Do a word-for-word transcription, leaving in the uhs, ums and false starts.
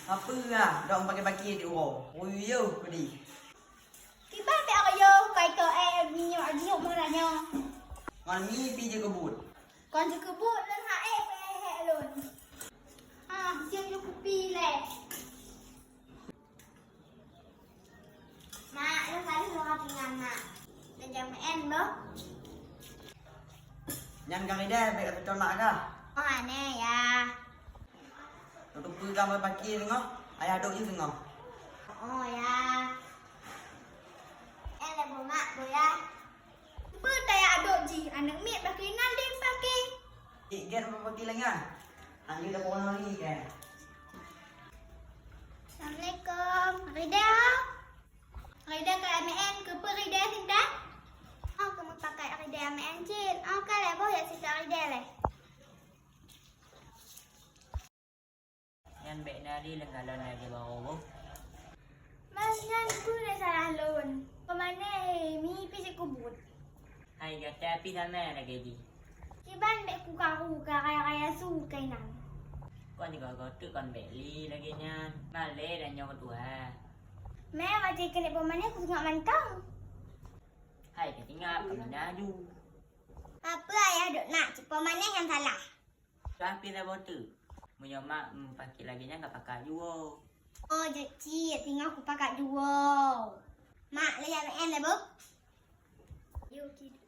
Apa lah, dok pakai-pakai di uroe. Uyuh pedih. Kiban bèk uyuh, kai keu eh minyeuk jiyuk meuranyoe. Ngon mi pi jikeubut. Kon jikeubut lôn ha eh peuhek lôn. Ah, siap yuk kupi lé. Mak, lôn ka lheueh lôn ka tinggai mak. Lôn jak meu'en boh. Nyan ka ridai bèk ka teuton mak kah? Oh, aneh ya. Untuk peue kamoe pakai singoh, ayah dok ju singoh. Oh ya. Eh, lé boh mak, boh ya. Peue taya adok jih, aneuk miet bak kriminal deh pakai. Cik, get apa pakai lagi ah? Ambil dah pohon lagi kan? Assalamualaikum. Ridha? Ridha ka M N, keupeue Ridha sinta? Oh, kamu pakai Ridha M N cit. Oh, ka lé boh ya sita Ridha lé. Nyan bèk na lé lôn kalon lagèe barô boh. Mas nyan peue na salah lôn? Peumané mi pi jikeubut. Hai gata pi sama lagèe jih. Kiban bèk kukaru ka raya-raya su kainan. Kon jigoe-goe teuk kon bèk li lagèe nyan. Malèe dan nyoe tuha. Mé watèe keuneuk peumané kusingoh mantong. Hai ka tinggai kami na aju. Apa ayah dok nak cit peumané nyang salah? Tapi saboh teuk. Meunyoe mak meupaké lagèe nyan ka pakat juwoe. Oh, jeuet cit, singoh kupakat juwoe. Mak, lôn jak meu'en lé boh. Yo, cit.